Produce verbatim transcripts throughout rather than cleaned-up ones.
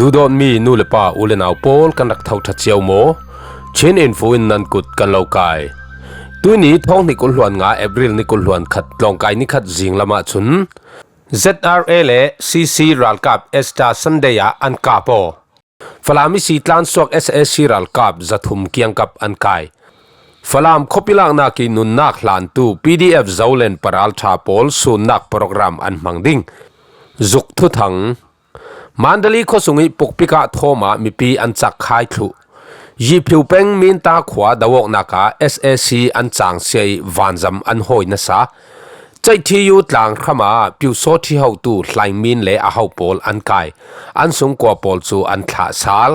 Duhdawtmi nu le pa, u le nau pawl, kan rak tho ṭha cio maw? Chin Info in nan kut kan lo kai. Tuini thawng hnih kul hluan nga, April ni kul hluan khat, tlawngkai ni khat zing lamah chun Z R A le C C ralkap Easter Sunday ah an kap aw. Falam ihsi tlansuak S A C ralkap zathum kiangkap an kai. Falam khuapi laknak ih nunnak hlantu P D F Zoland paralṭha pawl sunnak program an hmang ding. Zuk thuthang. Mandali khuasung ih pukpik ah thawm ah mipi an cak khai thluh. Yihphiu peng Minta khua do awknak ah S A C an cangsia ih vanzam an hawi nasa. Caithiyu tlang hram ah Pyusawthi hotu Hlaingmin le a ho pawl an kai. An sungkua pawl cu an thlah sal.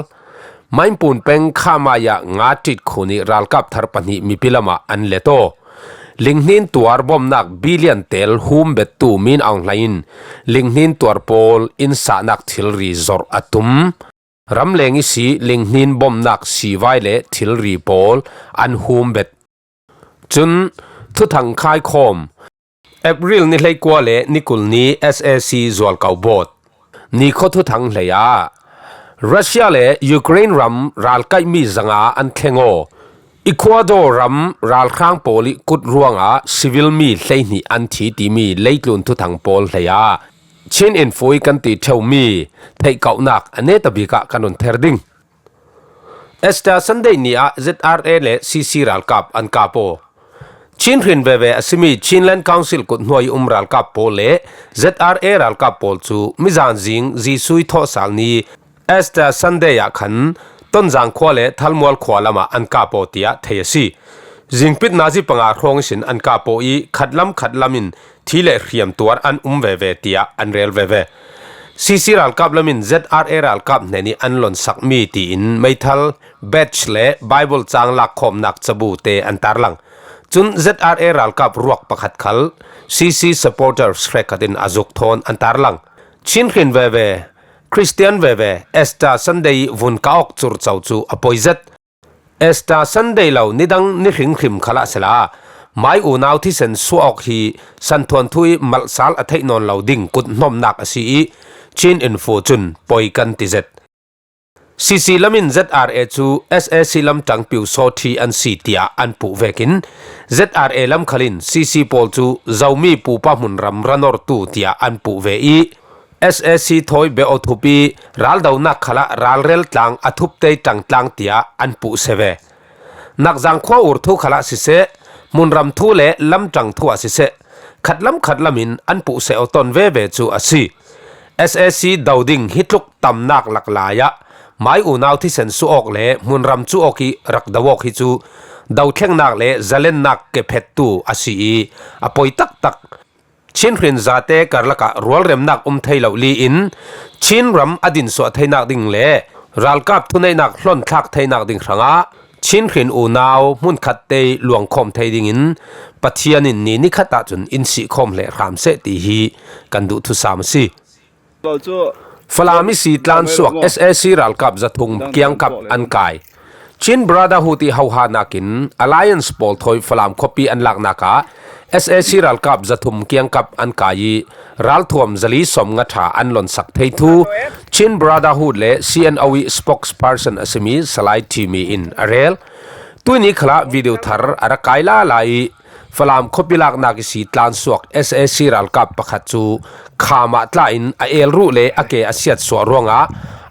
Mainpun peng Khamaya nga ṭit khun ih ralkap thar pahnih mipi lamah an let aw. Linghnin tuar bawmnak billion tel hum bettu Min Aung Hlaing in linghnin tuar pawl innsahnak thilri zorh a tum. Ramleng ihsi linghnin bawmnak sivai le thilri pawl an hum bet. Cun thuthang khaikhawm. April ni hleikua le ni kul ni S A C zualkau bawt. Nikhua thuthang hleiah Russia le Ukraine ram ralkaihmi zanga an thleng aw. Ecuador ram ralhrang pawl ih kut ruangah civil mi hleihnih an thi timi leitlun thuthang pawl hleiah Chin Info ih kan ti ṭheumi theihkauhnak a netabik ah kan run ther ding. Easter Sunday ni ah Z R A le C C ralkap an kap aw. Chin hrin veve a simi Chinland Council kut hnuai ih um ralkap pawl le Z R A ralkap pawl cu mizan zing Jesuh ih thawhsal ni Easter Sunday ah khan Tonzang khua le Thalmual khua lamah an kap aw, tiah thei a si. Zingpit nazi panga hrawng ihsin an kap aw ih khatlam khatlam in thi le hriam tuar an um veve, tiah an rel veve. C C ralkap lam in Z R A ralkap hnen ih an lonsakmi tiin meithal badge le Bible cang lakkhawmnak cabu te an tarlang. Cun Z R A ralkap ruak pakhat khal C C supporters hrekkhat in a zuk thawn an tarlang. Chin hrin veve, Christian veve, Easter Sunday ih vun ka awk curco cu a poi zet. Easter Sunday lo nidang ni hringhrim khalah sila, mai unau thisen suah awk hi santhuanthu ih malhsal a theih nawn lo ding kuthnawmnak a si ih Chin Info cun poi kan ti zet. C C lam in Z R A cu S A C lam ṭang Pyusawthi an si, tiah an puh vekin Z R A lam khal in C C pawl cu Zomi pupa hmunram ra nortu, tiah an puh ve ih S A C thawi beh aw thup ih raldonak khalah ralrel tlang a thuptei ṭang tlang, tiah an puh se ve. Nakzang khua ur thu khalah siseh, hmunram thu le lamṭang thu ah siseh, khatlam khatlam in an puh seh aw ton veve cu a si. S A C do ding hi tluk tamnak laklai ah mai unau thisen suh awk le hmunram cu awk ih rak do awk hi cu dothlengnak le zalennak kephettu a si ih a poi taktak. Chin hrin zate karlak ah rualremnak um thei lo li in Chin ram a dinsuah theinak ding le ralkap thuneihnak hlon thlak theinak ding hrangah Chin hrin unau hmunkhat te luangkhawm thei dingin Pathian in ni nikhat ahcun in sihkhawm hleh hram seh ti hi kan duh thusam a si. Falam ihsi tlansuak S A C ralkap zathum kiangkap an kai. Chin Brotherhood ih hohanak in Alliance pawl thawi Falam khuapi an laknak ah S A C ralkap zathum kiangkap an kai ih ralthuam zali sawmnga ṭha an lonsak thei thu Chin Brotherhood le C N O ih spokesperson a simi Salai Timi in a rel. Tuini khalah video thar a rak kai lala ih Falam khuapi laknak ihsi tlansuak S A C ralkap pakhat cu kham ah tla in a el ruh le a ke a siatsuah ruangah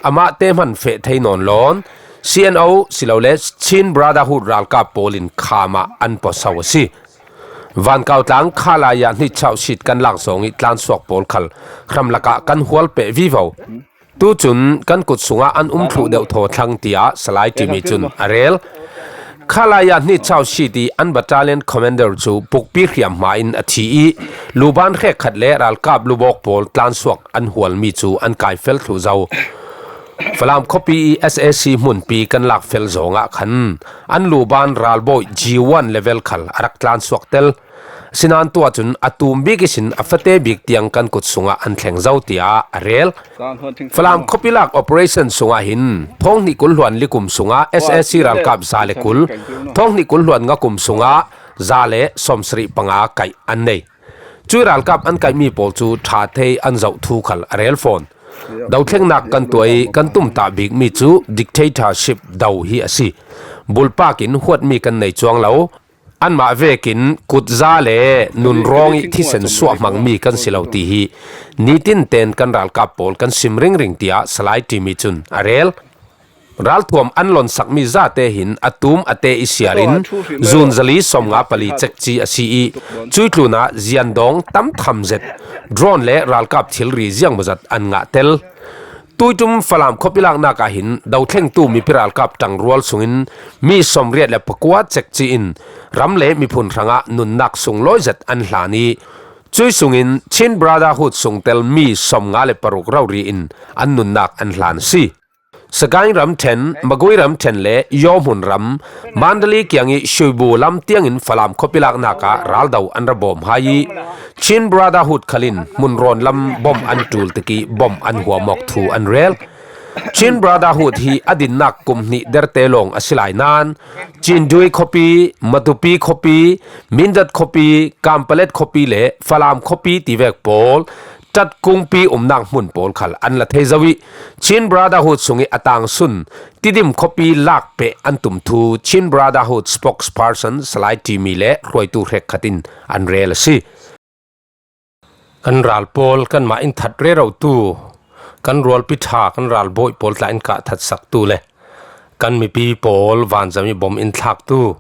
amah tehman feh thei nawn lawn C N O silole Chin Brotherhood ralkap pawl in kham ah an pawso a si. Vankautlang Khalaya hnitchauh sheet kan lak zawng ih tlansuak pawl khal hramlak ah kan hual peh vivo. Tucun kan kut sungah an um thluh deuh thaw thlang, tiah Salai Timi cun a rel. Khalaya hnitchauh sheet ih an battalion commander cu pukpi hriam hma in a thi ih luban hrekkhat le ralkap lubawk pawl tlansuak an hualmi cu an kai fel thluh zo. Falam khuapi ih S A C hmunpi kan lak fel zawngah khan an luban ralbawi G one level khal a rak tlansuak tel. Sinain tuah cun a tum bik ihsin a fate bik tiang kan kut sungah an thleng zo, tiah a rel. Falam khuapi lak operation sungah hin thawng hnih kul hluan li kum sungah S A C ralkap za le kul, thawng hnih kul hluan nga kum sungah za le sawmsarih panga kaih an nei. Cuih ralkap an kaihmi pawl cu ṭha thei an zoh thu khal a rel fawn. Dothlengnak kan tuah ih kan tumtah bikmi cu dictatorship do hi a si. Bulpak in huatmi kan nei cuang lo. Anmah vekin kutza le nunrawng ih thisen suahhmangmi kan si lo ti hi nitin ten kan ralkap pawl kan sim ringring, tiah Salai T V cun a rel. Ralthuam an lonsakmi zate hin a tum a te ih siar in zun zali sawmnga pali cekci a si ih cuih tlunah ziandawng tam tham zet, drone le ralkap thilri ziangmawzat an ngah tel. Tuiṭum Falam khuapi laknak ah hin dothlengtu mipi ralkap ṭangrual sungin mi sawmriat le pakua cekci in ram le miphun hrangah nunnak sunglawi zet an hlan ih cuih sungin Chin Brotherhood sungtel mi sawmnga le paruk rori in an nunnak an hlan a si. Sagaing ramṭhen, Magway ramṭhen le Yawhmun ram, Mandalay kiang ih Shuibu lam tiangin Falam khuapi laknak ah raldo an ra bawm hai ih Chin Brotherhood khal in hmunrawn lam bom an ṭul tikih bom an huam awk thu an rel. Chin Brotherhood hi a dinnak kum hnih derte lawng a si lai nain Chindwin khuapi, Matupi khuapi, Mindat khuapi, Kanpetlet khuapi le Falam khuapi tivek pawl, Ṭatkungpi umnak hmun pawl khal an la thei zo ih Chin Brotherhood sungih a tangsun Tidim khuapi lak peh an tum thu Chin Brotherhood spokesperson Salai T V le hruaitu hrekkhat in an rel a si. Kan ral pawl kanmah in that rerotu, kan rualpi ṭha, kan ralbawi pawl tla in kah thatsaktu le kan mipi pawl vanzam ih bom in thlaktu,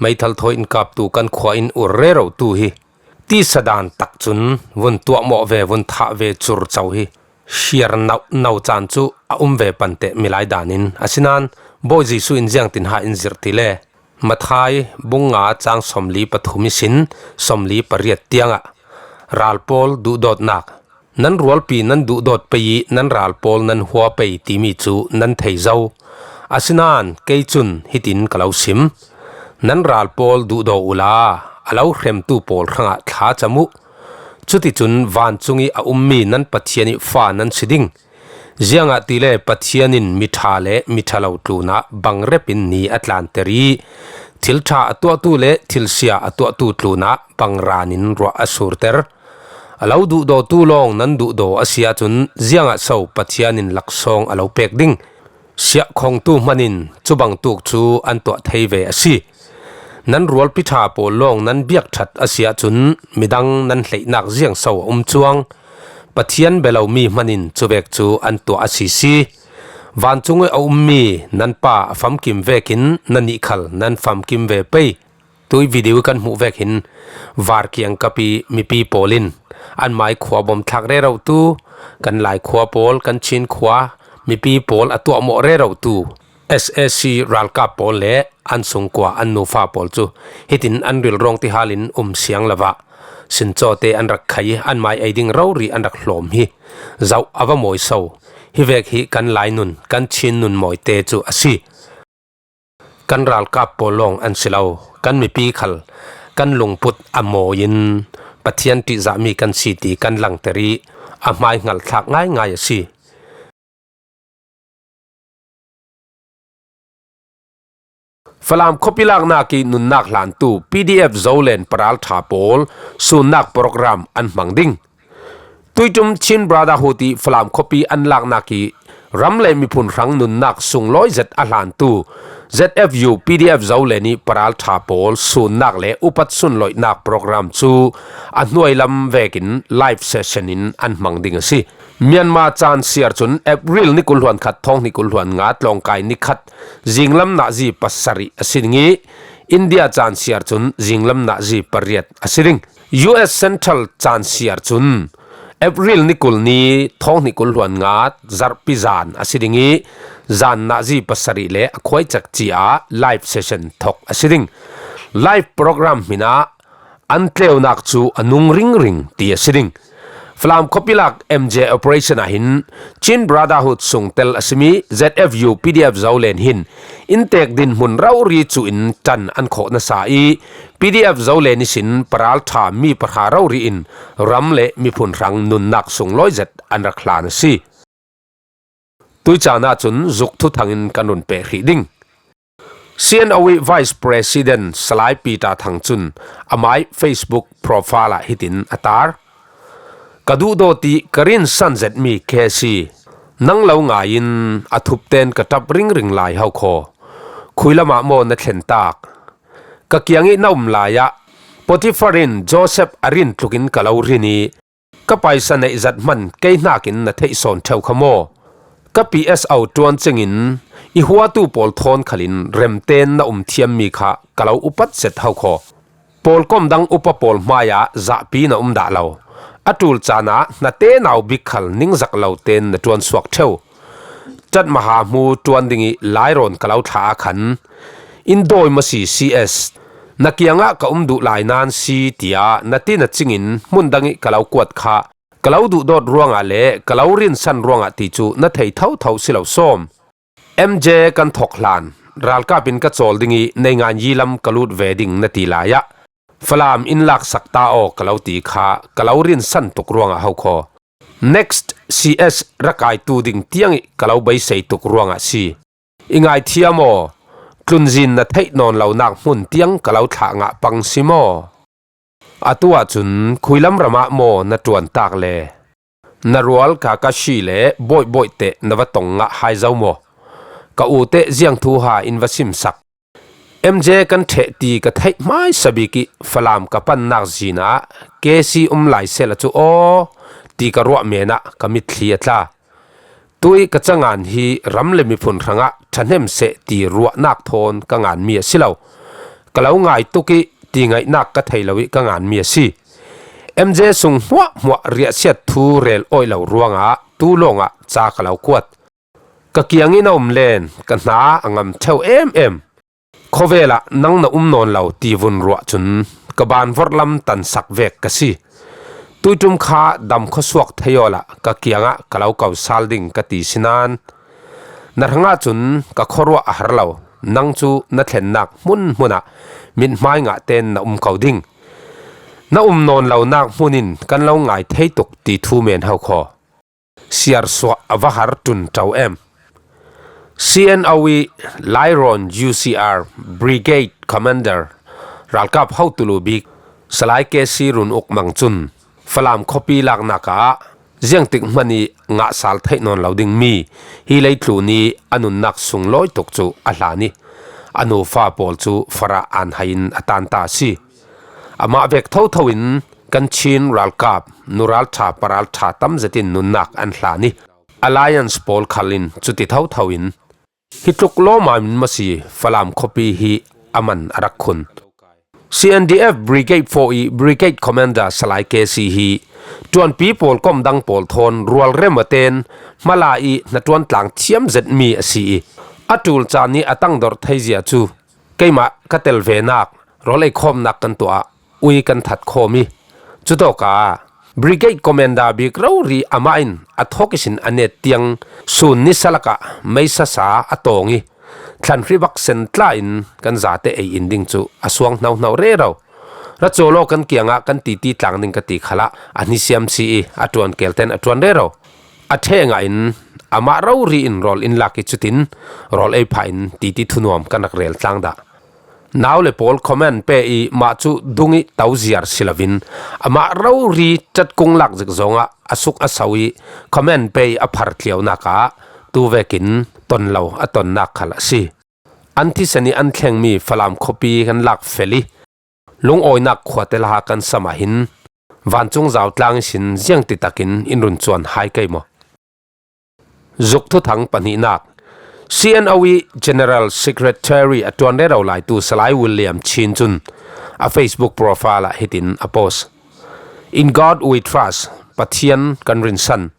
meithal thawi in kaptu, kan khua in ur rerotu hi tisa dan tak cun vun tuahmawh ve, vun thah ve curco hi hiar nauh nauh caan cu a um ve pante milai dan in. Asinain Bawi Jesuh in ziangtin ha in zirh ti le Matthai bung nga cang sawmli pathum ihsin sawmli pariat tiangah ral pawl duhdawtnak, nan rualpi nan duhdawt pei ih nan ral pawl nan hua pei timi cu nan thei zo. Asinain kei cun hitin ka lo sim: nan ral pawl duhdaw uhla, a lo hremtu pawl hrangah thlacam uh. Cuticun vancung ih a ummi nan Pathian ih fa nan si ding. Ziangahtile Pathian in miṭha le miṭhalo tlunah bangrep in ni a tlanter ih thil ṭha a tuahtu le thil sia a tuahtu tlunah bangran in ruah a surter. A lo duhdawtu lawng nan duhdaw a si ahcun ziangah so Pathian in laksawng a lo pek ding? Siahkhongtu hman in cubangtuk cu an tuah thei ve a si. Nan rualpi ṭha pawl lawng nan biakṭhat a si ahcun midang nan hleihnak ziangso a um cuang? Pathian bia lomi hman in cuvek cu an tuah a si si. Vancung ih a ummi nan Pa a famkim vekin nannih khal nan famkim ve pei. Tuih video kan hmuh vek hin var kiangkap ih mipi pawl in anmai khua bom thlak rerotu, kan Lai khua pawl, kan Chin khua mipi pawl a tuahmawh rerotu S A C ralkap pawl le an sungkua an nufa pawl cu hitin an rilrawng tihal in um siang lovah sincawte an rak khai ih anmai ei ding rori an rak hlawm hi zoh a va mawi so. Hivek hi kan Lai nun, kan Chin nun mawite cu a si. Kan ralkap pawl lawng an si lo, kan mipi khal kan lungput a mawi in Pathian ṭihzahmi kan si ti kan langter ih a hmaihngal thlak ngaingai a si. Falam khuapi laknak ih nunnak hlantu P D F Zoland paralṭha pawl sunnak program an hmang ding. Tuiṭum Chin Brotherhood ih Falam khuapi an laknak ih ram le miphun hrang nunnak sunglawi zet a hlantu Z F U P D F Zoland ih paralṭha pawl sunnak le upat sunlawihnak program cu a hnuai lam vekin live session in an hmang ding a si. Myanmar caan siar cun April ni kul hluan khat, thawng hnih kul hluan nga, tlawngkai ni khat, zinglam nazi pasarih a si ding ih, India caan siar cun zinglam nazi pariat a si ding. U S Central caan siar cun April ni kul ni, thawng hnih kul hluan nga, zarhpi zan a si ding ih, zan nazi pasarih le a khuaicek ci ah live session thok a si ding. Live program hmin ah an tleunak cu a nung ringring ti a si ding. Falam khuapi lak M J operation ah hin Chin Brotherhood sungtel a simi Z F U P D F Zoland hin inntek dinhmun rori cu in ṭan an khawh nasa ih P D F Zoland ihsin paralṭha mi pahra rori in ram le miphun hrang nunnak sunglawi zet an rak hlan a si. Tuih caan ahcun zuk thuthang in kan run peh hrih ding. C N O ih Vice President Salai Peter Thang cun amai Facebook profile ah hitin a tar: Ka duhdawt ih ka rinsan zetmi K C, nang lo ngaiin a thupten ka ṭap ringring lai hau khaw. Khui lamah maw na thlen tak? Ka kiang ih na um lai-ah Potifar in Joseph a rin tlukin ka lo rin ih ka paisa neih zat hman kei hnakin na theih sawn ṭheu kha maw? Ka P S O ṭuan cingin i huatu pawl thawn khalin remten na um thiammi kha ka lo upat zet hau khaw. Pawlkom dang upa pawl hmaiah zahpi na um dah lo. A ṭul caan ah hna tenau bik khal ningzak loten na ṭuan suak ṭheu. Ṭatmaha hmu ṭuan ding ih lairawn ka lo thlah ah khan, in dawi maw si C S, na kiangah ka um duh lai nan si, tiah na ti na cingin hmun dang ih ka lo kuat kha ka lo duhdawt ruangah le ka lo rinsan ruangah ti cu na thei thotho si lo sawm. M J kan thawk hlan, ralkap in ka cawl ding ih Neinganyi lam ka lut ve ding na ti lai ah, Falam in laksak ta aw ka lo ti kha ka lo rinsan tuk ruangah hau khaw. Next C S ra kaitu ding tiang ih ka lo beisei tuk ruangah si. I ngaithiam aw, tlunzin na theih nawn lonak hmun tiang ka lo thlah ngah pang si maw? Atu ahcun khuilam ramah maw na ṭuan tak le? Na rual Kakashi le Bawihbawih teh na va tong ngah hai zo maw? Ka u teh ziang thuha in va simsak? M J kan ṭheh ti ka theih hmaisa bik ih Falam ka pannak zin ah K C um lai sehla cu aw ti ka ruah men ah ka mitthli a tla. Tuih ka cangan hi ram le miphun hrangah ṭhahnem seh ti ruahnak thawn ka nganmi a si lo. Ka lo ngai tuk ih ti ngaihnak ka thei lo ih ka nganmi a si. M J sung hmuahhmuah riahsiat thu rel awih lo ruangah tu lawngah ca ka lo kuat. Ka kiang ih na um len ka hna a ngam ṭheu em em. Khawvel ah nang na um nawn lo ti vun ruah cun ka ban vorhlam tansak vek ka si. Tuiṭum kha dam khawsuak thei awla ka kiangah ka lo ko sal ding ka ti si nan, na hrangah cun ka khuaruah a har lo. Nang cu na thlennak hmunhmun ah mithmai ngah tein na um ko ding. Na um nawn lonak hmun in kan lo ngai thei tuk ti thu men hau khaw. Siarsuah a va har ṭunṭo em? C N O ih Lairawn U C R Brigade Commander ralkap hotulu bik Salai K C Run Uk Mang cun Falam khuapi laknak ah ziangtik hmanh ih ngah sal theih nawn lo dingmi hi leitlun ih a nunnak sunglawi tuk cu a hlan ih a nufa pawl cu farah aan hai in a tanta a si. Amah vek thotho in kan Chin ralkap, nu ralṭha, pa ralṭha tam zetin nunnak an hlan ih Alliance pawl khal in cuti thotho in hi tluk lawmam in maw si Falam khuapi hi a man a rak khun. C N D F Brigade four ih Brigade Commander Salai K C hi ṭuanpi pawlkom dang pawl thawn rualrem aw tein hmala ih hnaṭuan tlang thiam zetmi a si ih a ṭul caan ih a tangdorh theizia cu keimah ka tel venak rawl eikhawmnak kan tuah ah ui kan that khawm ih, cutawkah Brigade Commander bik rori amah in a thawk ihsin a net tiang sun nisa lakah meisa sa a tawng ih, thlanhri bak sen tla in kan zate ei in ding cu a suang hnohno rero. Ra cawl aw kan kiangah kan titi tlang ding ka ti khalah a hnisiam si ih a ṭuan kelten a ṭuan rero. A ṭheh ngah in amah rori in rawl in lak ih cutin rawl ei phah in titi thunuam kan rak rel tlang dah. Nau le pawl comment pe ih mah cu dung ih to ziar si loin amah rori ṭatkung lak zik zongah a suk a so ih comment pe ih a phar tlionak ah tu vekin ton lo a tonnak khal a si. An thisen ih an thlengmi Falam khuapi kan lak fel ih lungawinak khuate la kan sam ah hin vancung zautlang ihsin ziangtitakin in run cuan hai kei maw? Zuk thuthang pahnihnak. C N O ih General Secretary a ṭuan rero laitu Salai William Chin cun a Facebook profile ah hitin a post. In God we trust, Pathian kan rinsan.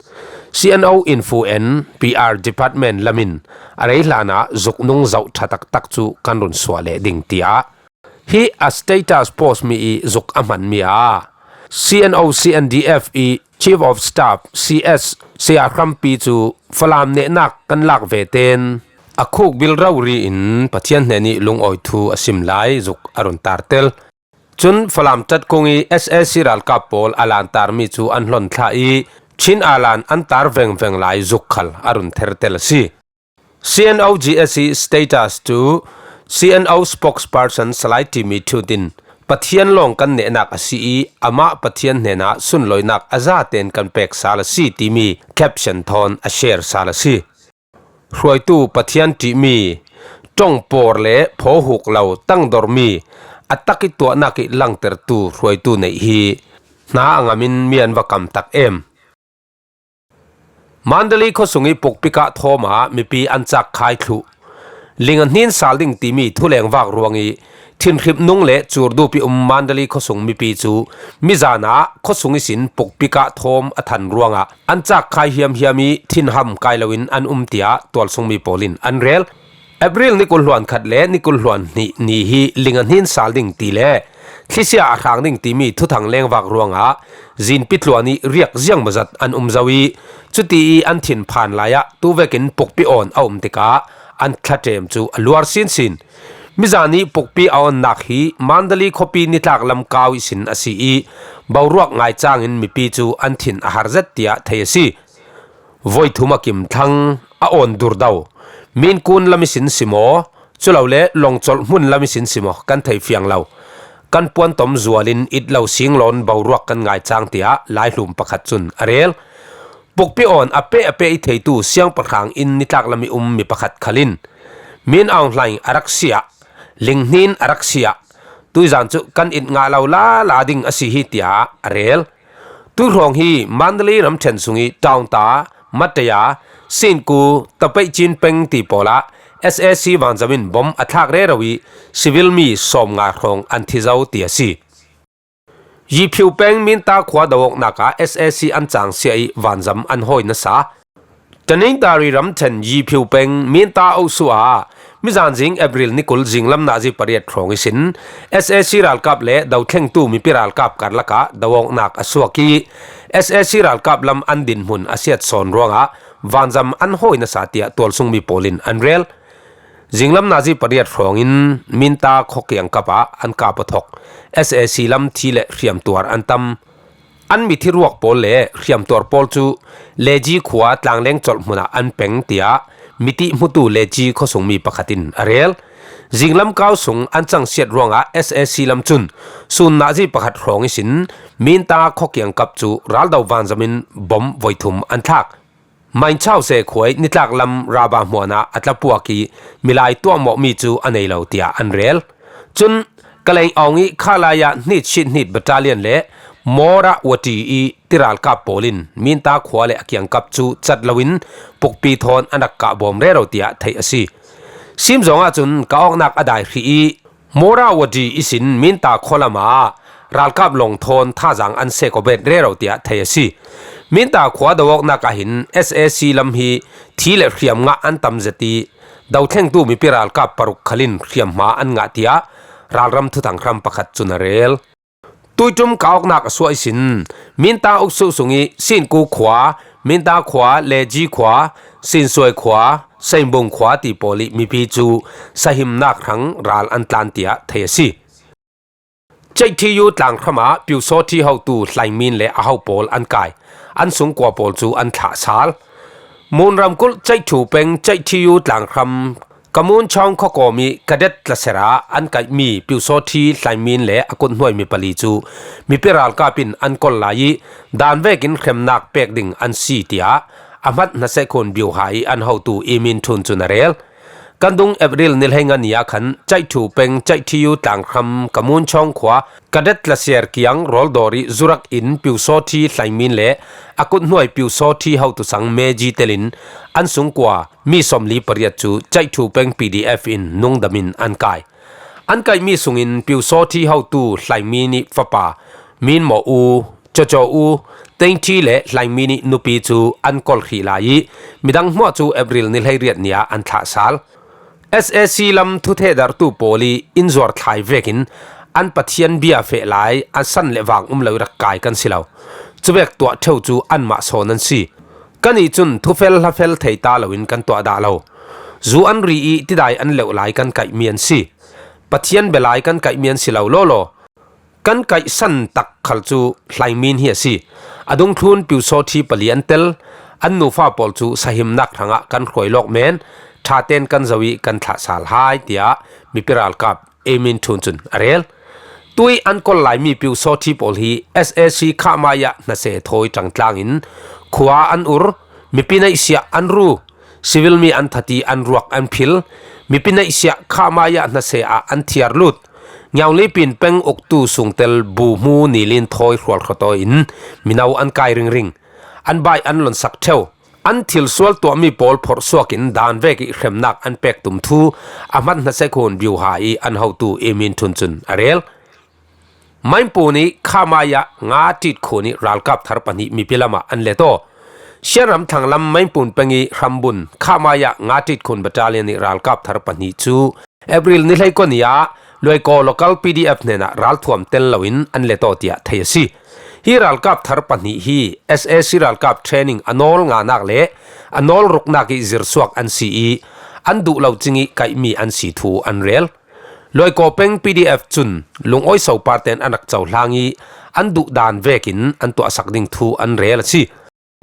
C N O Info and P R Department lamin a rei hlanah zuknung zoh ṭha taktak cu kan run suah leh ding, tiah hi a status post mi ih zuk a hmanmi ah C N O C N D F ih Chief of Staff C S Sia Hrampi cu Falam nehnak kan lak ve tein a khuk bil rori in Pathian hnenih lungawi thu a sim lai zuk a run tar tel. Cun Falam ṭatkung ih S A C ralkap pawl a lantarmi cu an hlon thlah ih Chin aa lan an tar vengveng lai zuk khal a run ther tel a si. C N O G S ih status cu C N O spokesperson Salai Timi Ṭhut in Pathian lawng kan nehnak a si i, amah Pathian hnenah sunlawinak a zaten kan pek sal a si timi caption thawn a share sal a si. Hruaitu Pathian ṭihmi, ṭongpawr le phawhuk lo tangdormi, a tak i tuahnak i langtertu hruaitu neih hi hna a ngamin mi an va kam tak em. Mandalay khuasung i pukpik ah thawm ah mipi an cak khai thluh, ling a hnin sal ding timi thuleng vak ruang i thinhrip nung le cur dup i um Mandalay khuasung mipi cu mizan ah khuasung ihsin pukpik ah thawm a than ruangah an cak khai hiamhiam i thinham kai loin an um, tiah tualsungmi pawl in an rel. April ni kul hluan khat le ni kul hluan hnih ni hi ling a hnin sal ding ti le thlisia a hrang ding timi thuthang lengvak ruangah zinpi tluan i riak ziang mazat an um zo i, cuti i an thin phan lai ah tu vekin pukpi awn a um tikah an thlaṭem cu a luar sinsin. Mizan i pukpi a awnnak hi Mandalay khuapi nitlak lam kau ihsin a si i, boruak ngai cangin mipi cu an thin a har zet, tiah thei a si. Voi thum a kim thlang, a awn durdo. Minkun lam ihsin si maw, culole lawngcolh hmun lam ihsin si maw, kan thei fiang lo. Kan puan tom zualin it lo singlawn boruak kan ngai cang, tiah laihlum pakhat cun a rel. Pukpi awn a peh a peh i theitu siangpahrang inn nitlak lam i um mi pakhat khal in, Min Aung Hlaing a rak si ah, linghnin a rak si ah, tuizan cu kan it ngah lo lala ding a si hi, tiah a rel. Tuihrawng hi Mandalay ramṭhen sung i Taungta, Mataya, Sinku, Tapeicin peng ti pawl ah S A C vanzam in bom a thlak rero i civil mi sawmnga hrawng an thi zo, ti a si. Yiphiu peng Minta khua do awknak ah S A C an cang sia i vanzam an hawi nasa. Tanintari ramṭhen Yiphiu peng Minta Osu ah mizan zing April ni kul zinglam nazi pariat hrawng ihsin S A C ralkap le dothlengtu mipi ralkap karlak ah do awknak a suak i S A C ralkap lam an dinhmun a siat sawn ruangah vanzam an hawi nasa, tiah tualsungmi pawl in an rel. Zinglam nazi pariat hrawngin Minta khua kiangkap ah an kap aw thawk. S A C lam thi le hriamtuar an tam. An mithi ruak pawl le hriamtuar pawl cu Leji khua tlangleng colh hmun ah an peng, tiah mitih hmutu Leji khuasungmi pakhat in a rel. Zinglam kau sung an cangsiat ruangah S A C lam cun sun nazi pakhat hrawng ihsin Minta khua kiangkap cu raldo vanzam in bom voi thum an thlak. Mainchau se khua i nitlak lam raba hmuan ah a tlapuak i milai tuahmawhmi cu a nei lo, tiah an rel. Cun Kaleng Aung i Khalaya hnit shit hnit battalion le Mora Wati i tiralkap pawl in Minta khua le a kiangkap cu cat loin pukpi thawn an rak kah bawm rero, tiah theih a si. Sim zong ahcun ka awknak a dai hrih i Morawati ihsin Minta khua lam ah ralkap lawng thawn thazaang an sek awbet rero tiah thei a si. Minta khua do awknak ah hin S A C lam hi thi le hriam ngah an tam zet i dothlengtu mipi ralkap paruk khal in hriamhma an ngah tiah ralram thuthang hram pakhat cun a rel. Tuiṭum ka awknak a suah ihsin Minta uksuh sung i Sinku khua, Minta khua, Leji khua, Sinsuai khua, Seinbung khua ti pawl i mipi cu sahimnak hrang ral an tlan tiah thei a si. Caithiyu tlanghram ah Pyusawthi hotu Hlaingmin le a ho pawl an kai. An sungkua pawl cu an thlah sal. Mun ramkulh Caithu peng Caithiyu tlanghram Kamunchawng khuakawm i Kadet tlaser ah an kaihmi Pyusawthi Hlaingmin le a kuthnuai mi pali cu mipi ralkap in an kol lai i dan vekin hremnak pek ding an si tiah a hmat hnasekhun Byuha i an hotu I Min Thun cun a rel. Kan dung April ni hleinga ni ah khan Caithu peng Caithiyu tlanghram Kamunchawng khua Kadet tlaser kiang rawldawr i zurak in Pyusawthi Hlaingmin le a kuthnuai Pyusawthi hotu sang Meji telin an sungkua mi sawmli pariat cu Caithu peng P D F in nungdam in an kai. An kaihmi sungin Pyusawthi hotu Hlaingmin i fapa Min Maw U, Caw Caw U, Tengthi le Hlaingmin i nupi cu an kol hrih lai i midang hmuah cu April ni hleiriat ni ah an thlah sal. S A C lam thuthehdartu pawl i in zuar thlai vekin an Pathian bia feh lai a san le vang um lo i rak kai kan si lo. Cuvek tuah ṭheu cu anmah sawn an si. Kannih cun thufel hlafel thei ta loin kan tuah dah lo. Zu an ri i tidai an leuh lai kan kaihmi an si. Pathian bia lai kan kaihmi an si lo lawlaw. Kan kaihsan tak khal cu Hlaingmin hi a si. A dungthlun Pyusawthi pali an tel. An nufa pawl cu sahimnak hrangah kan hruai lawk men, ṭha tein kan zoh i kan thlah sal hai, tiah mipi ralkap Emin Thun cun a rel. Tui an kol lai mi piu sawthi pawl hi S A C Khamaya hnase thawi ṭangtlangin khua an ur, mipi neihsiah an ru, civil mi an thati an ruak an phil, mipi neihsiah Khamaya hnase ah an thiar lut, Ngiaunglipin peng uktu sungtel buhmu nilin thawi hrualhrawtawi in mino an kai ringring, an bai an lonsak theu. An thil sual tuahmi pawl phorhsuakin dan vek ih hremnak an pek tum thu a hmat hnase khun biuha ih an hotu Emin Thun cun a rel. Mainpun ih Khamaya nga ṭit khun ih ralkap thar pahnih mipi lamah an let aw. Sianram thanglam Mainpun peng ih hrambun Khamaya nga ṭit khun battalion ih ralkap thar pahnih cu April ni hleikua ni ah Luaikaw local P D F hnenah ralthuam tel loin an let aw tiah thei a si. Hi ralkap thar pahnih hi S A C ralkap training a nawl nganak le a nawl ruknak ih zirsuak an si ih an duh lo cingih kaihmi an si thu an rel. Luaikaw peng P D F cun lungawi soparte in an rak cohlang ih an duh dan vekin an tuahsak ding thu an rel a si.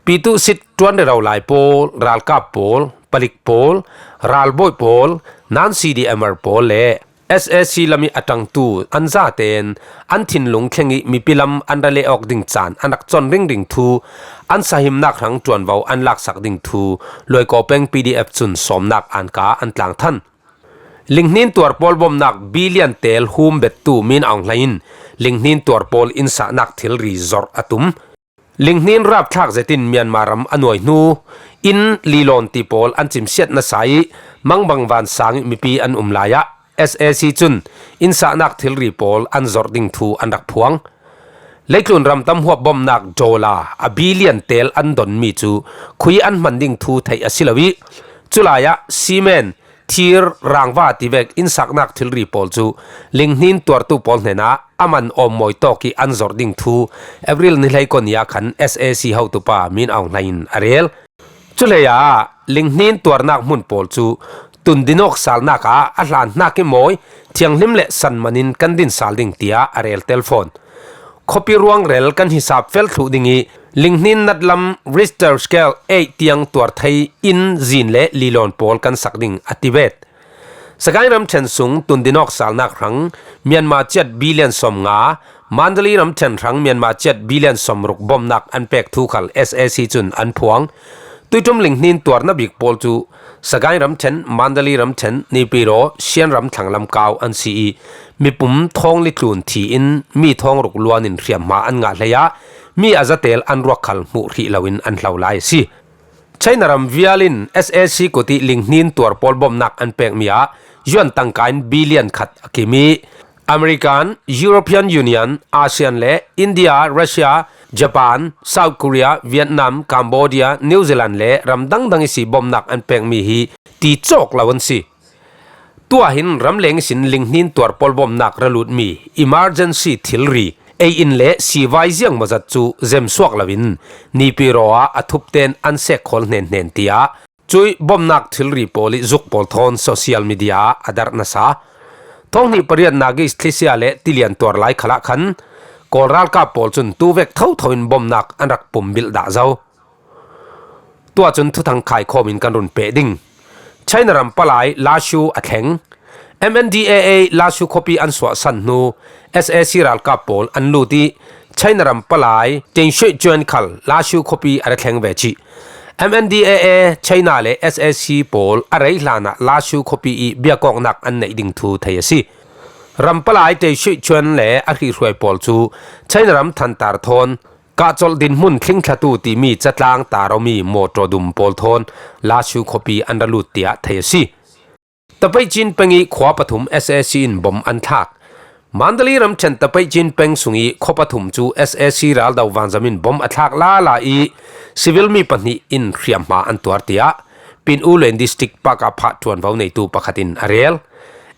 Pituhsit ṭuan rero lai pawl, ralkap pawl, palik pawl, ralbawi pawl, non C D M R pawl le S A C lam ih a ṭangtu an zaten an thinlung thleng ih mipi lam an ra leh awk ding caan an rak con ringring thu an sahimnak hrang ṭuanvo an laksak ding thu Luaikaw peng P D F cun sawmnak anka an tlang than. Linghnin tuar pawl bomnak billion tel hum bettu Min Aung Hlaing in linghnin tuar pawl innsahnak thilri zorh a tum. Linghnin rapthlak zetin Myanmar ram a nuai hnu in lilawn ti pawl an cimsiat nasa ih mangbang vansang ih mipi an um lai ah S A C cun innsahnak thilri pawl an zorh ding thu an rak phuang. Leitlun ramtam huap bomnak dollar a billion tel an donmi cu khui an hman ding thu theih a si lo ih, culai ah cement, thir, rangva tivek innsaknak thilri pawl cu linghnin tuartu pawl hnenah a man awmmawi tawk ih an zorh ding thu April ni hleikua ni ah khan S A C hotupa Min Aung Hlaing in a rel. Cuhlei ah linghnin tuarnak hmun pawl cu tundinawk salnak ah a hlan hnak ih mawi, thianghlim le san man in kan din sal ding tiah a rel tel fawn. Khuapi ruang rel kan hisap fel thluh ding ih linghnin natlam Richter scale eight tiang tuar thei in zin le lilawn pawl kan sak ding a ti bet. Sagaing ramṭhen sung tundinawk salnak hrang Myanmar ciat billion sawmnga, Mandalay ramṭhen hrang Myanmar ciat billion sawmruk bomnak an pek thu khal S A C cun an phuang. Tuiṭum linghnin tuarna bik pawl cu Sagaing ramṭhen, Mandalay ramṭhen, Naypyidaw, Sianram thlanglam kau an si ih mipum thawng li tlun thi in mi thawng ruk luan in hriamhma an ngah hlei ah mi a zatel an ruak khal hmuh hrih loin an hlo lai a si. China ram vial in S A C kut ih linghnin tuar pawl bomnak an pekmi ah yuan tangka in billion khat a kim ih American, European Union, ASEAN le India, Russia, Japan, South Korea, Vietnam, Cambodia, New Zealand le ram dangdang ihsi bomnak an pekmi hi ti cawk lo an si. Tuah hin ramleng ihsin linghnin tuar pawl bomnak ra lutmi emergency thilri ei in le sivai ziangmawzat cu zemsuak loin Naypyidaw ah a thupten an sek khawl hnenhnen tiah cuih bomnak thilri pawl ih zuk pawl thawn social media ah a darh nasa. Thawng hnih pariatnak ih thlisia le tilian tuar lai khalah khan Kawl ralkap pawl cun tuvek thotho in bomnak an rak pumbilh dah zo. Tuah cun thuthang khaikhawm in kan run peh ding. China ram palai Lashu a thleng. M N D A A Lashu khuapi an suahsan hnu S A C ralkap pawl an lut ih China ram palai Teng Shui Chuan khal Lashu khuapi a ra thleng ve cih. M N D A A China le S A C pawl a rei hlanah Lashu khuapi ih biakawknak an neih ding thu thei a si. Ram palai Teng Shui Chuan le a hrihhruai pawl cu China ram thantar thawn Kahcolh dinhmun thlingthlatu timi catlang tar awmi mawṭaw dum pawl thawn Lashu khuapi an ra lut tiah thei a si. Tapeicin peng ih khua pathum S A C in bom an thlak. Mandalay ramṭhen Tapeicin peng sung ih khua pathum cu S A C raldo vanzam in bom a thlak lala ih civil mi pahnih in hriamhma an tuar tiah Pyin Oo Lwin District Pakapha ṭuanvo neitu pakhat in a rel.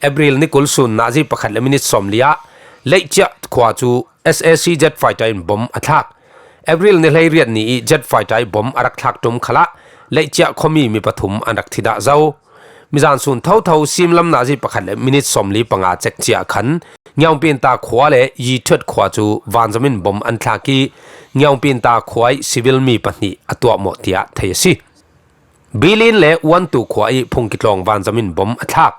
April ni kul sun nazi pakhat le minit sawmli ah Leihciah khua cu S A C jet fighter in bom a thlak. April ni hleiriat ni ih jet fighter ih bom a rak thlak ṭum khalah Leihciah khuami mi pathum an rak thi dah zo. Mizan sun thotho simlam nazi pakhat le minit sawmli panga cek ciah khan Ngiaungpinta khua le Yithuat khua cu vanzam in bom an thlak ih Ngiaungpinta khua ih civil mi pahnih a tuahmawh tiah thei a si. Bilin le Uantu khua ih phungkitlawng vanzam in bom a thlak.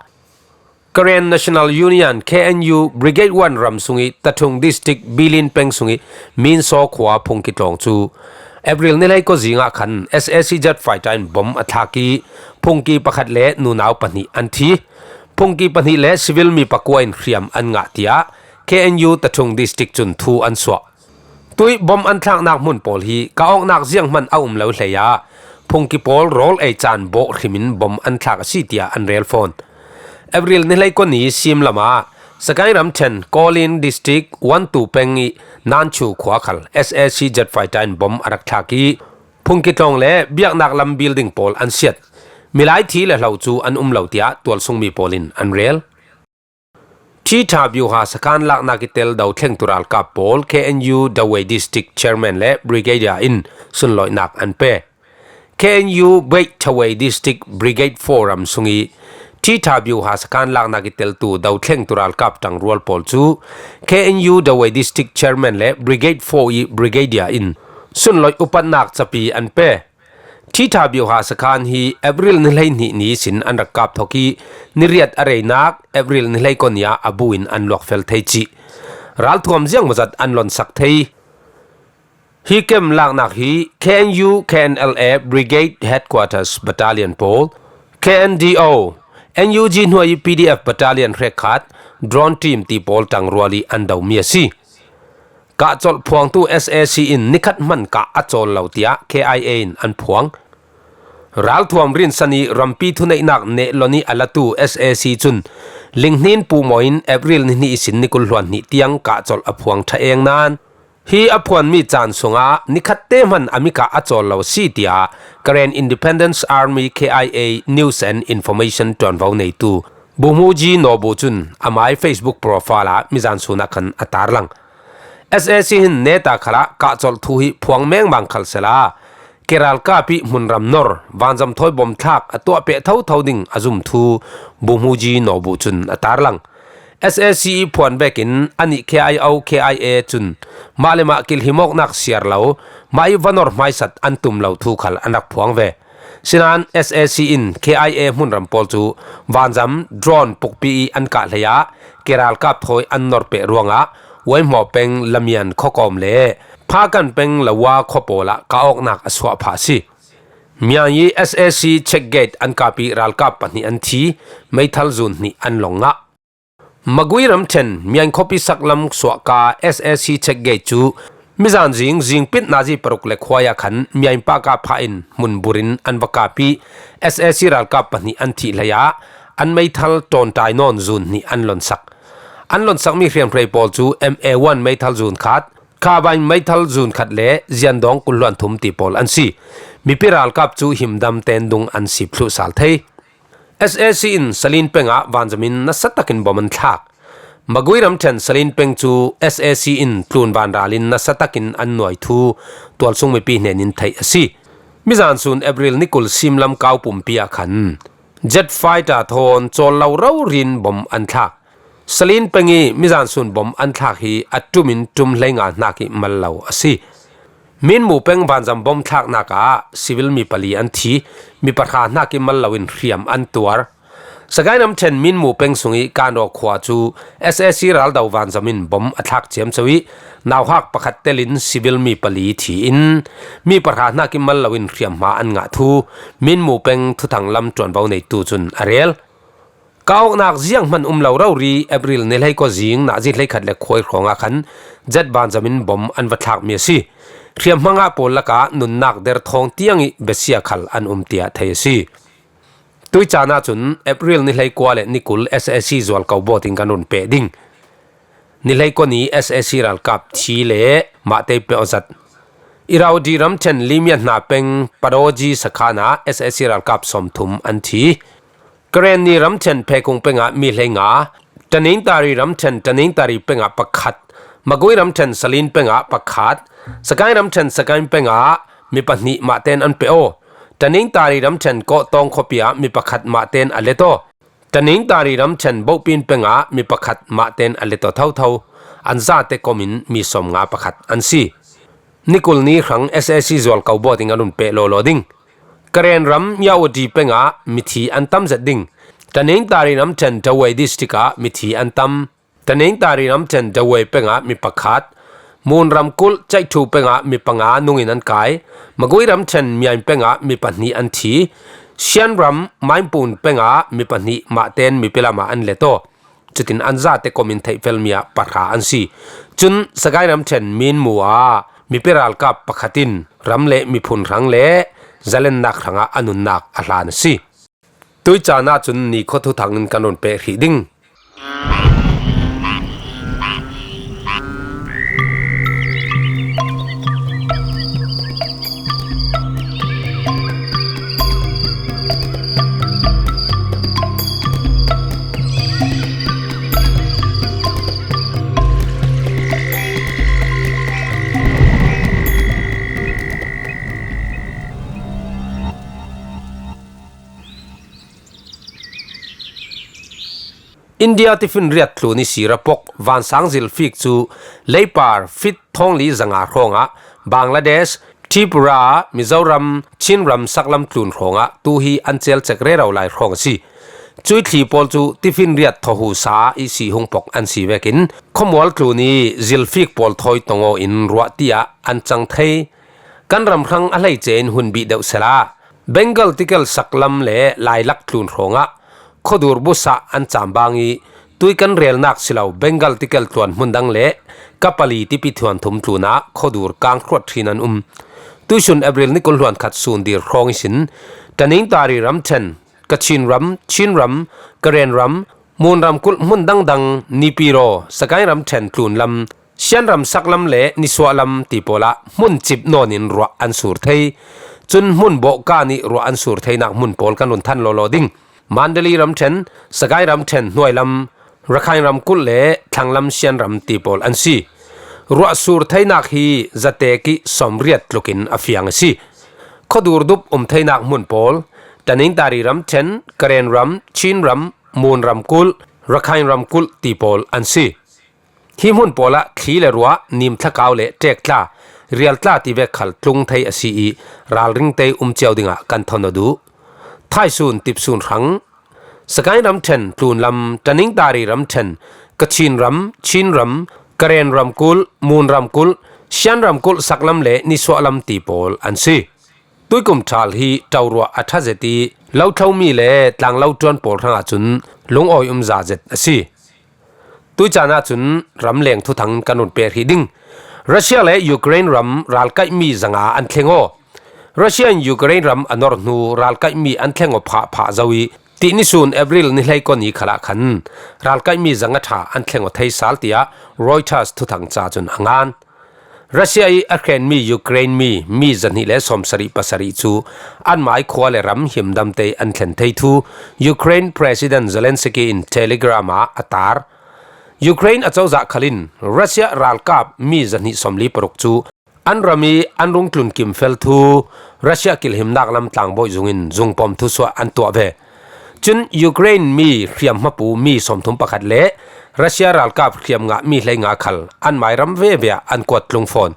Karen National Union, K N U, Brigade One ram sungih Tathung District Bilin peng sungih Minsaw khua phungki tlawng cu April ni hlei kua zingah khan S A C Jet Fighter in bom a thlak ih phungki pakhat le nunau pahnih an thi. Phungki pahnih le civil mi pakua in hriam an ngah, tiah K N U Tathung District cun thu an suah. Tuih bom an thlaknak hmun pawl hi kah awknak zianghman a um lo hlei ah phungki pawl rawl ei caan bawh hrimin bom an thlak a si, tiah an rel fawn. April ni hlei kua ni sim lamah Sagaing ramṭhen Kawlin District Wantu peng ih Nanchu khua khal S A C Jet Fighter in bom a rak thlak ih phungki tlawng le biaknak lam building pawl an siat. Milai thi le hlo cu an um lo, tiah tualsungmi pawl in an rel. Ṭhiṭha biuha sakhan laknak ih tel dothlengtu ralkap pawl K N U Dawei District Chairman le Brigadier in sunlawinak an pe. K N U Beit Thawei District Brigade Four ram sungih ṭhiṭha biuha sakhan laknak ih teltu dothlengtu ralkap ṭangrual pawl cu K N U Dawei District Chairman le Brigade Four ih Brigadier in sunlawih upatnak capi an pe. Ṭhiṭha biuha sakhan hi April ni hleihnih ni ihsin an rak kap thok ih ni riat a reinak April ni hleikua ni ah a bu in an luakfel thei cih ralthuam ziangmawzat an lonsak thei. Hi kem laknak hi K N U K N L A Brigade Headquarters Battalion pawl, K N D O, N U G hnuai ih P D F Battalion hrekkhat, drone team ti pawl ṭangrual ih an domi a si. Kah colh phuangtu S A C in nikhat hman kah a cawl lo, tiah K I A in an phuang. Ralthuam rinsan ih rampi thuneihnak nehlon ih a latu S A C cun linghnin puhmawh in April ni hnih ihsin ni kul hluan hnih tiang kah colh a phuang ṭha eng nain, hi a phuanmi caan sungah nikhat te hman a mikah a cawl lo a si, tiah Karen Independence Army, K I A, News and Information ṭuanvo neitu Buhmuji Nawbu cun amai Facebook profile ah mizan sun ah khan a tarlang. S A C hin neta khalah kah colh thu hi phuang mengmang khal sehla, ke ralkap ih hmunram nor, vanzam thawi bom thlak a tuah peh thotho ding a zum thu Buhmuji Nawbu cun a tarlang. S A C ih phuan vekin anih K I O, K I A cun mah le mah kilhimawknak siar lo, mah ih va nor hmaisat an tum lo thu khal an rak phuang ve. Sinain S A C in K I A hmunram pawl cu vanzam, drone pukpi ih an kah hlei ah ke ralkap thawi an nor peh ruangah Waihmawh peng Lamian khuakawm le Phakan peng Lawa khua pawl ah kah awknak a suah phah a si. Mian ih S A C check gate an kap ih ralkap pahnih an thi, meithal zun hnih an long ngah. Magui ramṭhen Mian khuapi saklam suahka S A C check gate cu mizan zing zingpit nazi paruk le khuai ah khan Mian paka phah in hmun burin an va kap ih S A C ralkap pahnih an thih hlei ah an meithal ṭawnṭai nawn zun hnih an lonsak. An lonsakmi hriamhrei pawl cu M A one meithal zun khat, carbine meithal zun khat le ziandawng kul hluan thum ti pawl an si. Mipi ralkap cu himdam ten dung an sip thluh sal thei. S A C in Salin peng ah vanzam in nasa takin bom an thlak. Magui ramṭhen Salin peng cu S A C in tlun vanral in nasa takin an nuai thu tualsung mipi hnen in theih a si. Mizan sun April ni kul simlam kau pumpi ah khan jet fighter thawn cawl lo rori in bom an thlak. Salin peng ih mizan sun bom an thlak hi a ṭum in ṭum hleinga hnak ih mal lo a si. Minmu peng vanzam bom thlaknak ah civil mi pali an thi, mi pahra hnak ih mal lo in hriam an tuar. Sagaing ramṭhen Minmu peng sungih Kanraw khua cu S A C raldo vanzam in bom a thlak ciamco ih nauhak pakhat telin civil mi pali thi in mi pahra hnak ih mal lo in hriamhma an ngah thu Minmu peng thuthang lam ṭuanvo neitu cun a rel. Kah awknak zianghman um lo rori April ni hleikua zing nazi hleikhat le khuai hrawngah khan jet vanzam in bom an va thlakmi a si. Hriamhma ngah pawl lakah nunnak der thawng tiang ih besia khal an um tiah thei a si. Tui caan ahcun April ni hleikua le ni kul S A C zualko bawt in kan run peh ding. Ni hleikua ni S A C ralkap thi le mahte pe awzat. Irrawaddy ramṭhen Limia hna peng Padoji sakhan ah S A C ralkap sawmthum an thi. Karenni ramṭhen Phekung pengah mi hleinga, Taningtari ramṭhen Taningtari pengah pakhat, Magui ramṭhen Salin pengah pakhat, Sagaing ramṭhen Sagaing pengah mi pahnih mahten an pe aw. Taningtari ramṭhen Kawhtawng khuapi ah mi pakhat mahten a let aw. Taningtari ramṭhen Bohpin pengah mi pakhat mahten a let aw thotho. An zate kom in mi sawmnga pakhat an si. Nikul ni hrang S A C zualko bawt in an run peh lawlaw ding. Karen ram Myawaddy pengah mithi an tam zet ding. Tanintari ramṭhen Dawei district ah mithi an tam. Tanintari ramṭhen Dawei pengah mi pakhat, Mun ramkulh Chaithu pengah mi panga nungin an kai, Magui ramṭhen Miain pengah mi pahnih an thi, Shan ram Mainpun pengah mi pahnih mahten mipi lamah an let aw. Cutin an zate komin theihfel mi ah pahra an si. Cun Sagaing ramṭhen Minmu ah mipi ralkap pakhat in ram le miphun hrang le zalennak hrangah a nunnak a hlan a si. Tui caan ahcun nikhua thuthang in kan run peh hrih ding. India tifinriat tlun i sira pok vansang zilfik cu leipar fit thawngli zanga hrawngah Bangladesh, Tripura, Mizoram, Chinram saklam tlun hrawngah tu hi an celcek rero lai hrawng a si. Cui thli pawl cu tifinriat thawhusa i si hung pok an si vekin khuamual tlun i zilfik pawl thawi tongaw in ruah tiah an cang thei. Kan ram hrang a hleice in hun bih deuh sela Bengal tikel saklam le lailak tlun hrawngah khuadur busah an cam bang i tui kan relnak si lo Bengal tikel tluan hmun dang le Kapali tipi thuan thum tlunah khuadur kang hruat ṭhin an um. Tuisun April ni kul hluan khat sun dir hrawng ihsin Tanintari ramṭhen, Kachin ram, Chin ram, Karen ram, Mun ramkulh hmun dangdang, Nipiro, Sagaing ramṭhen tlunlam, Shan ram saklam le nisuahlam ti pawlah hmun cip nawn in ruah an sur thei. Cun hmun bawhka nih ruah an sur theinak hmun pawl kan run than lawlaw ding. Mandali ramṭhen, Sagaing ramṭhen hnuailam, Rakhine ramkulh le thlanglam Shan ram ti pawl an si. Ruah sur theinak hi zatek i sawmriat tlukin a fiang a si. Khuadur dup um theinak hmun pawl, Tanintari ramṭhen, Karen ram, Chin ram, Mun ramkulh, Rakhine ramkulh ti pawl an si. Hi hmun pawlah thli le ruah, nimthlakau le ṭektla, rialtla ti vek khal tlung thei a si i ralring te um cio dingah kan thawn aw duh. Thaisun, tipsun hrang, Sagaing ramṭhen tlunlam, Tanintari ramṭhen, Kachin ram, Chin ram, Karen ramkulh, Mun ramkulh, Shan ramkulh saklam le nisuahlam ti pawl an si. Tuikum ṭhal hi ṭauruah a ṭha zet i lo thlomi le tlanglo ṭuan pawl hrangah cun lungawi um za zet a si. Tui caan ahcun ramleng thuthang kan run peh hrih ding. Russia le Ukraine ram ralkaihmi zanga an thleng aw. Russia in Ukraine ram a nor hnu ralkaihmi an thleng aw phah phah zo i tih nisun April ni hleikua ni khalah khan ralkaihmi zanga ṭha an thleng aw thei sal tiah Reuters thuthang ca cun a ngan. Russia i a hrenmi Ukraine mi, mi zahnih le sawmsarih pasarih cu anmai khua le ram himdamte an thlen thei thu Ukraine President Zelensky in Telegram ah a tar. Ukraine acozah khal in Russia ralkap mi zahnih sawmli paruk cu an ram i an rung tlun kimfel thu Russia kilhimnak lam tlangbawi zung in zungpom thusuah an tuah ve. Cun Ukraine mi hriamhmapu mi sawmthum pakhat le Russia ralkap hriamngah mi hleinga khal anmai ram veve ah an kuat tlung fawn.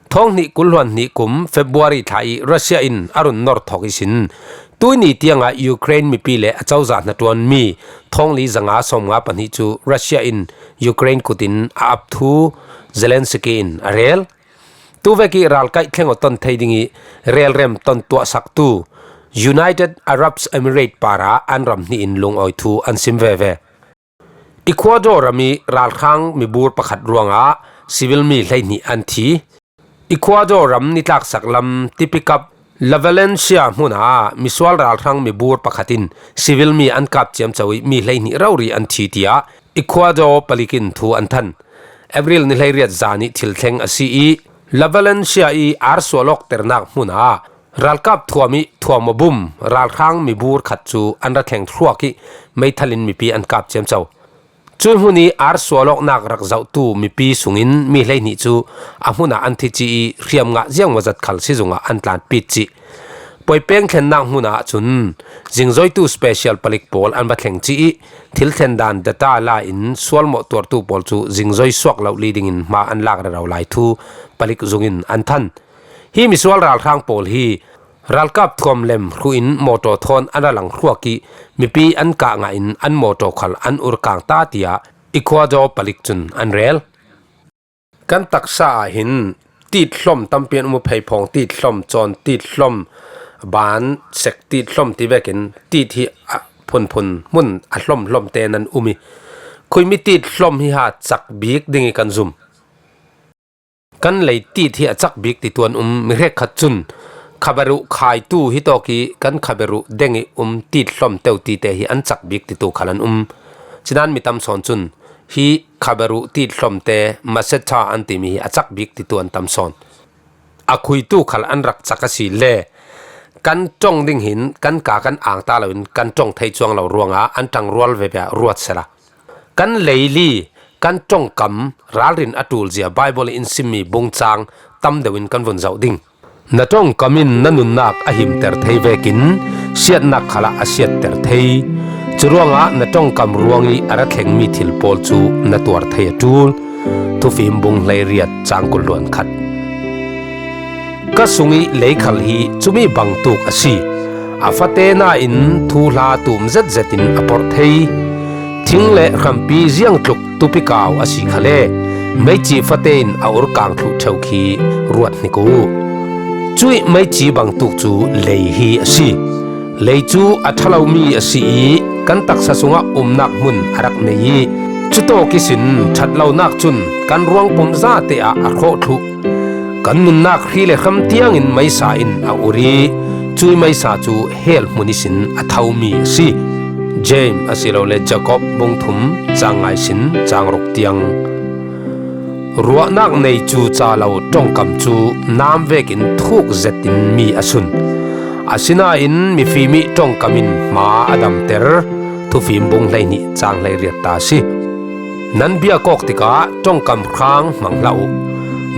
Thawng hnih kul hluan hnih kum February thla i Russia in a run nor thawk ihsin tuini tiangah Ukraine mipi le acozah hnaṭuan mi thawngli zanga sawmnga pahnih cu Russia in Ukraine kut in a ap thu Zelensky in a rel. Tuvek i ralkaih thleng aw ton thei ding i relrem ton tuahsaktu United Arab Emirates parah an ram hnih in lungawi thu an sim veve. Ecuador ram i ralhrang mibur pakhat ruangah civil mi hleihnih an thi. Ecuador ram nitlaksak lam tipikap La Valencia hmunah misual ralhrang mibur pakhat in civil mi an kap ciamco i mi hleihnih rori an thi, tiah Ecuador palik in thu an than. April ni hleiriat zan i thil thleng a si i La Valencia i arsual awkternak hmunah ralkap thuam i thuam aw bum ralhrang mibur khat cu an ra thleng thluak i meithal in mipi an kap ciamco. Cui hmun i arsual awknak rak zohtu mipi sungin mi hleihnih cu a hmunah an thi ci i hriamngah ziangmawzat khal sizungah an tlanpit cih. Puaipeng thlennak hmunah cun zingzoitu special palik pawl an va thleng ci i thil thlen dan data la in sualmawh tuartu pawl cu zingzoi suak lohli dingin hma an lak rero lai thu palik zung in an than. Hi misual ralhrang pawl hi Ralkap thuam lem hruin mawtaw thawn an a lang hruak ih mipi an kah ngahin an mawtaw khal an ur kang ta, tiah Ecuador palik cun an rel. Kan taksa ah hin tit hlom tampi an um uh, pheiphawng tit hlom, cawn tit hlom, ban sek tit hlom ti vekin tit hi a phunphun hmun a hlomhlom te nan um ih, khuimi tit hlom hi ha cak bik ding ih kan zum. Kan lei tit hi a cak bik titu an um. Mi hrekkhat cun khaberuh khaitu hi tawk ih kan khaberuh deng ih um tit hlom teu tite hi an cak bik titu khal an um. Cinan mi tam sawn cun hi khaberuh tit hlomte maseta an timi hi a cak bik titu an tam sawn. A khuitu khal an rak cak a si le kan ṭong ding hin kan ka kan ang ta loin kan ṭong thei cuang lo ruangah an ṭang rual veve ah ruat sehla. Kan leili, kan ṭongkam ralrin a ṭulzia Baibal in simmi bungcang tam deuh in kan vun zoh ding. Na ṭongkam in na nunnak a himter thei vekin siatnak khalah a siatter thei. Curuangah na ṭongkam ruangih a ra thlengmi thil pawl cu na tuar thei a ṭul. Thufim bung hleiriat cang kul hluan khat. Ka sungih leikhal hi cumi bangtuk a si. A fate nain thuhla tum zetzetin a porh thei. Thing le hrampi ziangtluk tupikau a si khale meici fate in a urkang thluh ṭheu khi ruat hnik uh. Cuih meici bangtuk cu lei hi a si. Lei cu a ṭha lomi a si ih kan taksa sungah umnak hmun a rak nei ih cutawk ihsin ṭhat lonak cun kan ruangpum zate ah a hrawh thluh. Kan nunnak hri le hram tiangin meisa in a ur ih cuih meisa cu hell hmun ihsin a thomi a si. James asilole Jakob bung thum cang nga ihsin cang ruk tiang. Ruahnak nei cu ca lo ṭongkam cu nam vekin thuk zetin mi a sun. Asinain mifim ih ṭongkam in hma a damter. Thufim bung hleihnih cang hleiriat ta a si. Nan biak awk tikah ṭongkam hrang hmang hlah uh.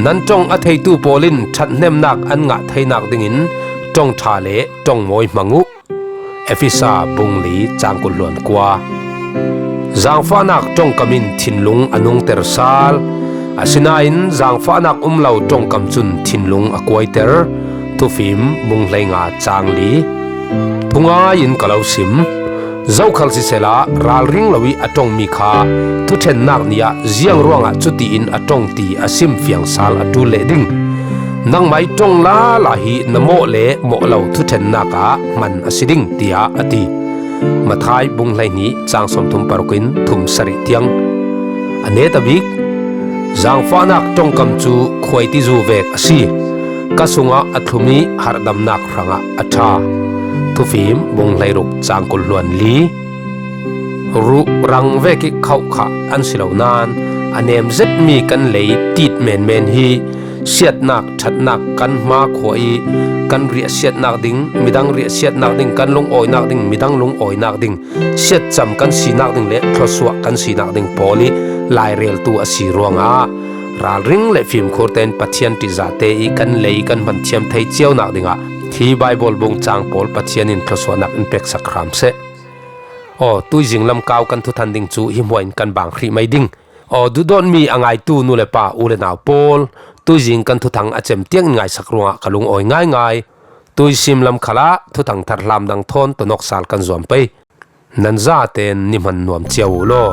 Nan ṭong a theitu pawl in ṭhathnemnak an ngah theinak dingin ṭong ṭha le ṭong mawi hmang uh. Efesa bung li cang kul hluan kua. Zaangfahnak ṭongkam in thinlung a nungter sal. Asinain zaangfahnak um lo ṭongkam cun thinlung a kuaiter. Thufim bung hleinga cang li. Thungai in ka lo sim. Zokhal sisehla ralring lo ih a ṭongmi kha thuṭhennak ni ah ziang ruangah cutiin a ṭong ti a sim fiang sal a ṭul leh ding. Nangmah ih ṭong lala hi na mawh le mawh lo thuṭhennak ah hman a si ding, tiah a ti. Matthai bung hleihnih cang sawmthum paruk in thum sarih tiang. A neta bik, zaangfahnak ṭongkam cu khuaitizu vek a si. Ka sungah a thlum ih harhdamnak hrangah a ṭha. Thufim bung hleiruk cang kul hluan li. Ruh rang vekih khauh khah an si lo nain a nem zetmi kan lei tit menmen hi siatnak ṭhatnak kan hma khua ih kan riahsiatnak ding, midang riahsiatnak ding, kan lungawinak ding, midang lungawinak ding, siatcam kan sinak ding le thluasuah kan sinak ding pawl ih laireltu a si ruangah ralring le fimkhur tein Pathian ṭihzahte ih kan lei kan hman thiam thei cionak dingah hi Baibal bung cang pawl Pathian in thluasuahnak in peksak hram seh. Aw, tuizing lam kau kan thuthan ding cu hi hmuah in kan bang hrih mai ding. Aw, duhdawtmi a ngaitu nu le pa, u le nau pawl, tuizing kan thuthang a cem tiang in ngaisak ruangah ka lungawi ngaingai. Tuisim lam khalah thuthang thar hlam dang thawn tonawk sal kan zuam pei. Nan zaten ni hman nuam cio uh law.